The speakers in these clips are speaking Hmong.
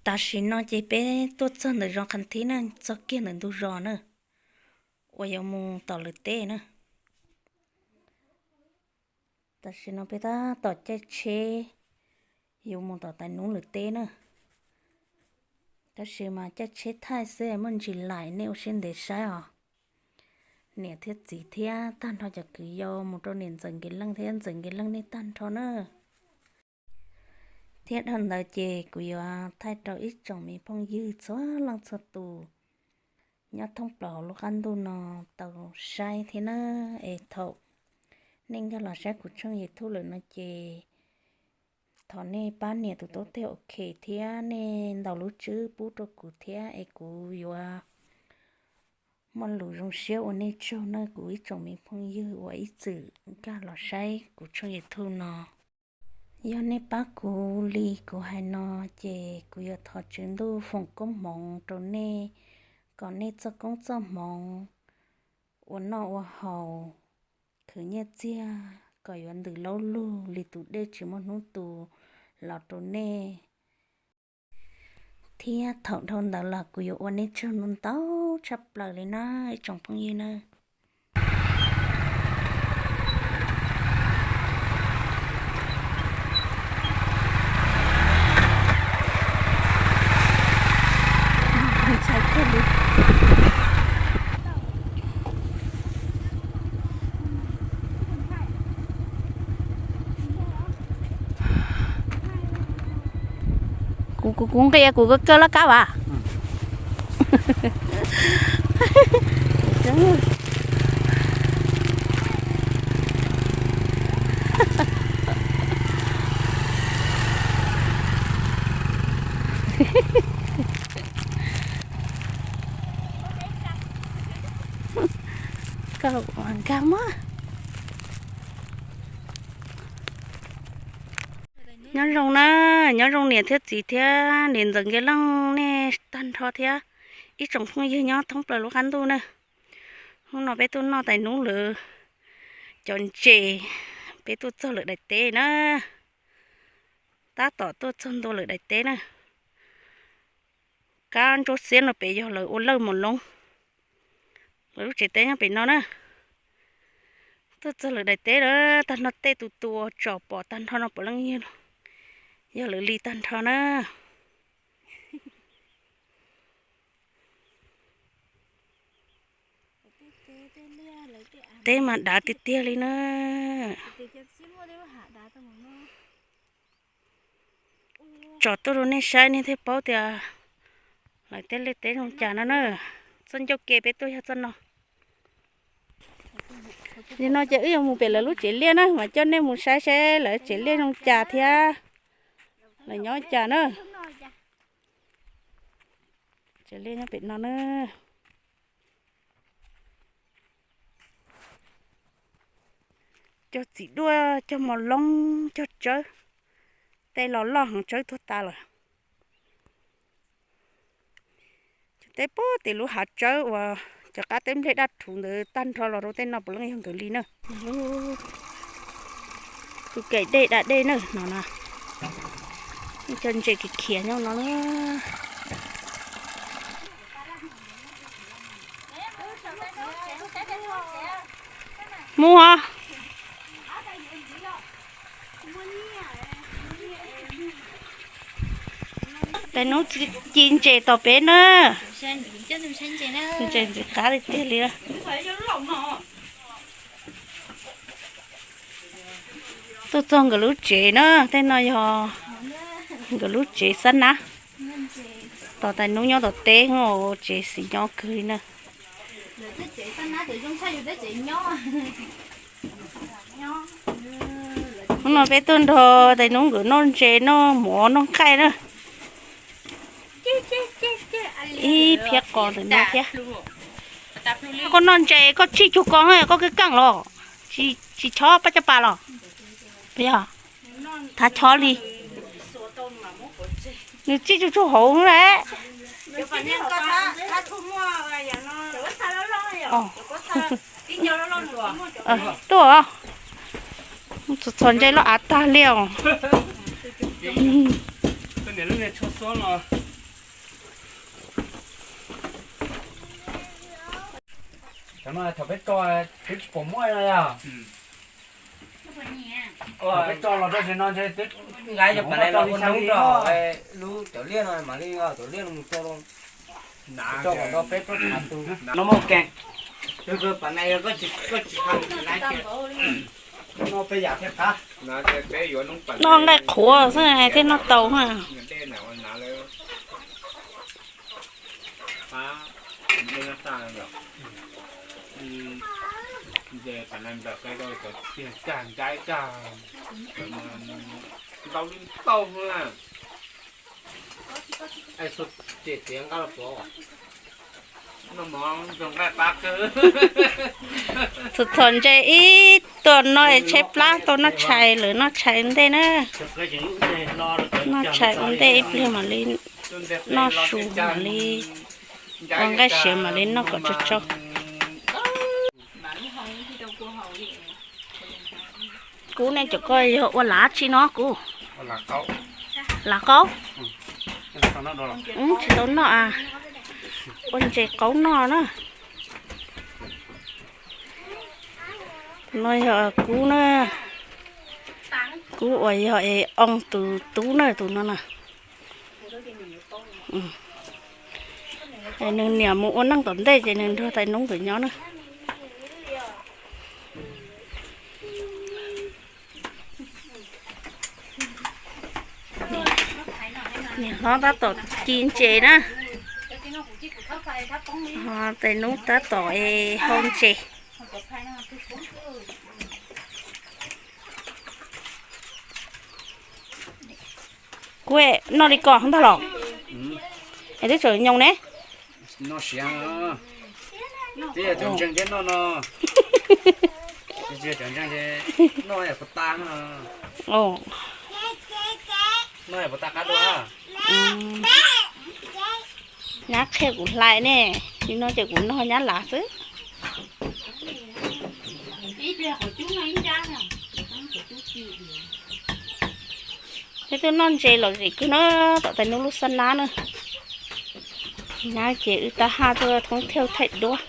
Tam sim no ces peb tuaj txog ntawm zos Qhas Thib na, txog kiag ntawm ntug zos na, uas yuav mus tom lawv teb na. Tam sim no peb tab tom caij tsheb yuav mus tom Tais Nub lawv teb na. Tab sis mas caij tsheb thaij xwb muaj ntsis laim, nej ua siab ntev saib os. Niam thiab txiv thiab tag nrho cov kwv yau mus rau niam ntxawm Nkes Leej thiab ntxawm Nkes Leej nej tag nrho na. Thiab dhau ntawd ces kuv yuav thaij rau ib tsoom me phooj ywg txhua leej txhua tus nyob thoob plaws hauv lub qab ntuj no tau saib thiab na. Es thaum nej nkag los saib kuv tshooj YouTube lawm no ces thov nej pab nias tus taub teg OK thiab nej ntaus lub tswb pub rau kuv thiab es kuv yuav muaj lus zoo siab ua nej tsaug na kuv ib tsoom me phooj ywg uas ib txwm nkag los saib kuv tshooj YouTube no. Yog nej pab kuv li kuv hais no ces kuv yuav thov Tswv Ntuj foom koob hmoov rau nej, kom nej txoj koob txoj hmoov ua noj ua haus, khwv nyiaj txiag kom yuav ntws laub lug li tus dej tsis muaj hnub tu los rau nej. Thiab thaum dhau ntawd los kuv yuav ua nej tsaug ntau ntau tshaj plaws li na ib tsoom phooj ywg na. Kuv, kuv, kuv nqis, kuv kawg kawg laj kab vas. Koj nkag mas. Nyob zoo na, nyob zoo niam thiab txiv thiab niam ntxawm Nkes Leej nej tag nrho thiab ib tsoom phooj ywg nyob thoob plaws lub qab ntuj na. Hnub no peb tuaj noj Tais Nub lawv cov ntses, peb tuaj txog lawv daim teb na. Tab tom tuaj txog ntua lawv daim teb na. Kab ntsuab xiab no pem yog lawv ua lawj mos loob. Lawv lub tsev teb nyob pem no na. Tuaj txog lawv daim teb lawm, tag nrho tej tus tus uas tsom pom tag nrho no puav leej yog, yog lawv li tag nrho na. Teb mas dav tiag tiag li na. Tsom tuaj rau nej saib nej thiaj paub tias lawv tej liaj teb zoo cas no na. Txoj ncauj ke peb tuaj yog txoj no. Nim no ces wb yuav mus pem lawv lub tsev liaj na, mas coj nej mus saib saib lawv tsev liaj zoo cas thiab lawv nyob cas na. Tsev liaj nyob pem no na. Cog txiv duaj, cog mos loob, cog tsawb. Tej los loj heev, tsawb tuag tas lawm. Cov teb puag tim lub hav tsawb uas cov qab teb nplej daj rhuv ntawd tag nrho los rau tej no puav leej yog nkawd li na. Tus kaim dej da dej na no na. Cov ntses khiav khiav nyob no na. Mus os. Tais Nub ci ntses tom peb na. Ntses ntxim qab tiag tiag li. Tuaj txog nkawd lub tsev na, tej no yog nkawd lub tsev xab nab. Tos Tais Nub nyob tom teb, tsev xis nyob kawg li na. Hnub no peb tuaj nrog Tais Nub nkawd noj ntses noj mov noj nqaij na. Ib phiab qos ntawm no thiab. Koj noj ntses koj tsij cuag ko, koj keej keej los? Tsis chob pab caj pas los? Yog, thav chob li. Nws tsij tsuj tsuag hauv lawm. Tuaj, txhos ntses loj av tag li os. Cov no thaum peb tso twb tsis pom muaj no yog. Thaum peb tso los rau zaum no ntshe twb nqa cov pas nais los ua noob rau lub cov liaj no mam li cov liaj no mus tso, tso kom nto peb plaub tshav tus. No muaj keeg, pas nais koj tsis, koj tsis tau nais kiag. No peb yam thiaj qab. Noj nqaij qhuav xwb thiaj noj tau na. Ntau li ntau na. Txhom txhom ntse ib tuaj no es tshaib plab tau noj tshais lawm, noj tshais ua ntej na. Noj tshais ua ntej ib pliag mam li noj su mam li ua nqaij siav mam li noj kom tsau tsau. Kuv ne, cov koj yog ua lav tsi no kuv? Lav qaub. Tsis tau noj a, ua ntses qaub noj na. No yog kuv na, kuv uas yog es oo tus tub na, tus no na. Nws niam mus ua neej tom ntej ces nws nrog tais noob nkawd nyob na. Niam hlob tab tom ci ntses na. Tais noob tab tom hau ntses. Kuv noj li ko ntag los? Es twb tseem nyoos ne. Noj siav, twb yog cov ntseeg thiab noj no. Tsis yog cov ntseeg ces noj yam puas tas no. Noj yam puas tas qab dua. Nyab qhia kuv hlais ne, nim no ces kuv noj nyab lav xwb. Peb tuaj noj ntses lom zem kawg na, tom tais noob lub xab nab na. Nyab ces wb tab haj tuaj thoob thiaj thaij duab.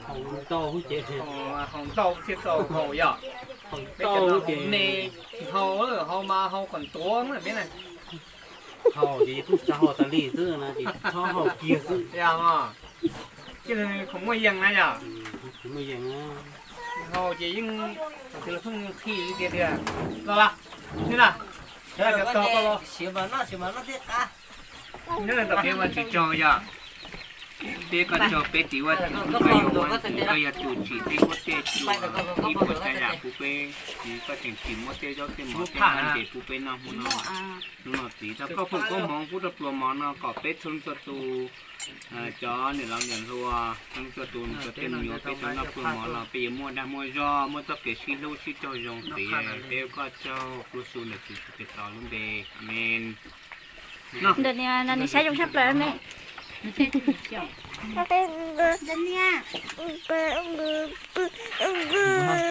Haus ntau ces, haus ntau thiaj tau haus yom. Haus ntau ces ne, tsis haus, haus mas haus kom ntuav na peb na. Haus ces kuj xav haus tas li xwb na, ces txhob haus kiag xwb. Cia li khoom muaj yees na yom. Khoom muaj yees na. Haus ces yeej, tsis los pheej nqhis li tiag tiag. Los las, ni las. Siav mas noj, siav mas noj thiaj qab. Nyob ntawm peb ua tsis tsaug yom. Peb koj tsaug peb txiv ua txiv, koj yog tus tsim peb muab tej txhua ib puas tsav yam pub peb, txiv koj tseem tsim muab tej zaub tej mov tej nqaij ntses pub peb noj hmo no. Hnub no txiv tau koj foom koob hmoov pub rau pluas mov no kom peb txhua leej txhua tus, cov niam laus niam hluas, txhua leej txhua tus, cov tej me nyuam peb tau noj pluas mov no peb yuav muaj dag muaj zog, muaj txoj kev sib hlub sib raug zoo txiv. Peb koj tsaug pluas su ntawm txiv tus pes tos lub npe. Amen. Ntawm niag no nws saib zoo tshaj plaws me.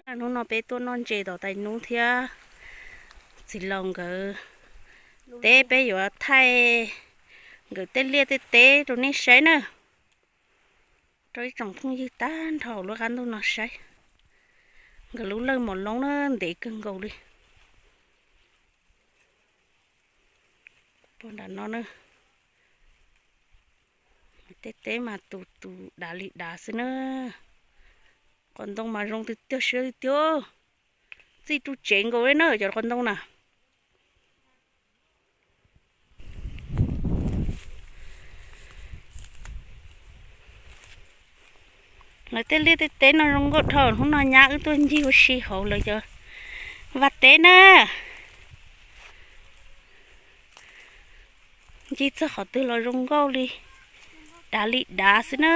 Hnub no peb tuaj noj ntses tom tais nub thiab txiv laus nkawd teb, peb yuav thaij nkawd tej liaj tej teb rau nej saib na, rau ib tsoom phooj ywg tag nrho lub qab ntuj no saib. Nkawd lub lawj mos loob na ntev kawg nkaus li. Pog nram no na, tej teb mas tus tus dav li dav xwb na. Qos ntoo mas zoo tiag tiag siab tiag tiag. Txij ru tsev nkaus li na cov qos ntoo na. Lawv tej liaj tej teb no zoo nkauj dhau, hnub no nyab wb tuaj ncig ua si hauv lawv cov vaj teb na. Ncig txog qhov twg los zoo nkauj li, dav li dav xwb na.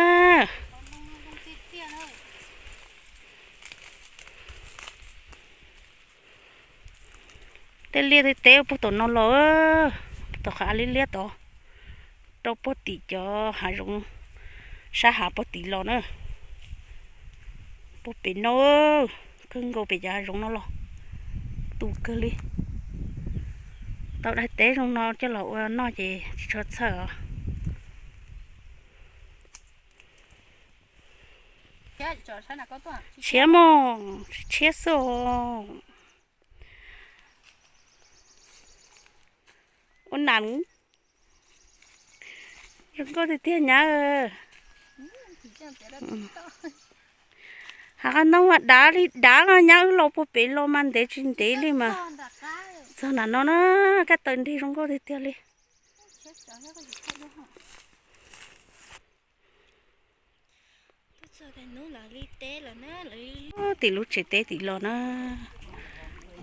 Tej liaj tej teb puag tom no los, tom qhov av liab liab tod, rau puag tim cov hav zoov sab hav puag tim los na. Puag pem no, kawg nkaus pem cov hav zoov no los, tu kawg li. Tau daim teb zoo no coj los ua noj ces tsis tshua txhawj os. Tshiab mog, tshiab xwb os. Ua nam zoo nkauj tiag tiag nyab. Hav qab noob mas dav li dav no nyab, wb los puag pem los mas ntev tsis ntev li mas txog nram no na, kab taw nrig zoo nkauj tiag tiag li. Tim lub tsev teb tim los na,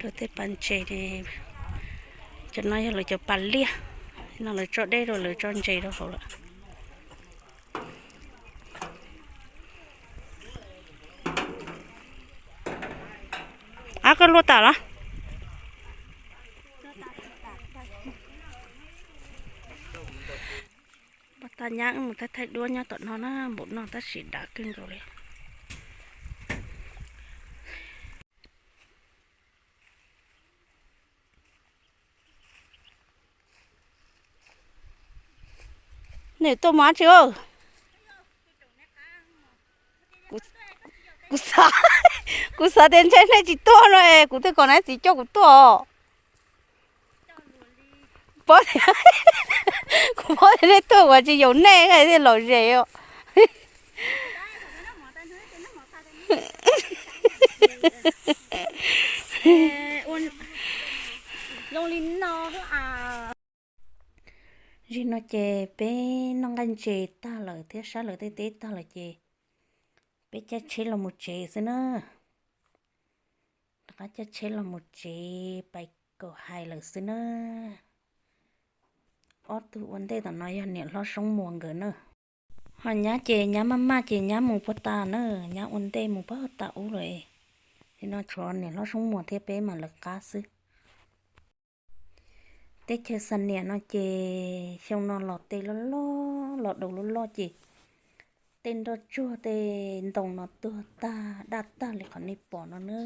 rau tej pas ntses, cov no yog lawv cov pas liaj, no lawv tso dej rau lawv tso ntses rau hauv lawm. Ab, koj luaj tas los? Pab tas nyab wb mus thaij thaij duab nyob tom no na, npaum no tab sis dav kawg nkaus li. Nej tuaj mus dab tsi? Kuv xav, kuv xav tias ntshe nej tsis tuaj no es kuv thiaj kom nab txiv coj kuv tuaj. Paub tias, kuv paub tias nej tuaj kuv tsis yaum nej thiaj lom zem os. Zoo li no. Zim no ces peb noj nqaij ntses tag lawm thiab sab lawv tej teb tag lawm ces peb caij tsheb los mus tsev xwb na. Rov qab caij tsheb los mus tsev pais kaum hais lawm xwb na. Ob tug ua ntej tom no yog niam hlob Soob Muas nkawd na. Ho nyab ces nyab maj maj ces nyab mus puag ta na, nyab ua ntej mus puag ta ub lawm. Nim no tshuav niam hlob Soob Muas thiab peb mam lawv qab xwb. Teb chaws Xam Nias no ces xyoo no los tej loj loj, los daus loj loj ces tej nroj tsuag tej ntoo no tuag tag daj tag li qhov nej pom no na.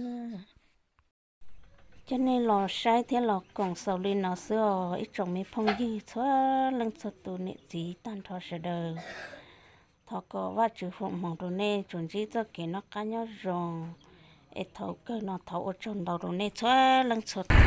Coj nej los saib thiab los koom xaus li no xwb os ib tsoom me phooj ywg txhua leej txhua tus niam txiv tag nrho sawv daws. Thov kom Vajtswv foom hmoov rau nej tsuas ntsib txoj kev noj qab nyob zoo, es thaum kawg no thov ua tsaug ntau rau nej txhua leej txhua tus.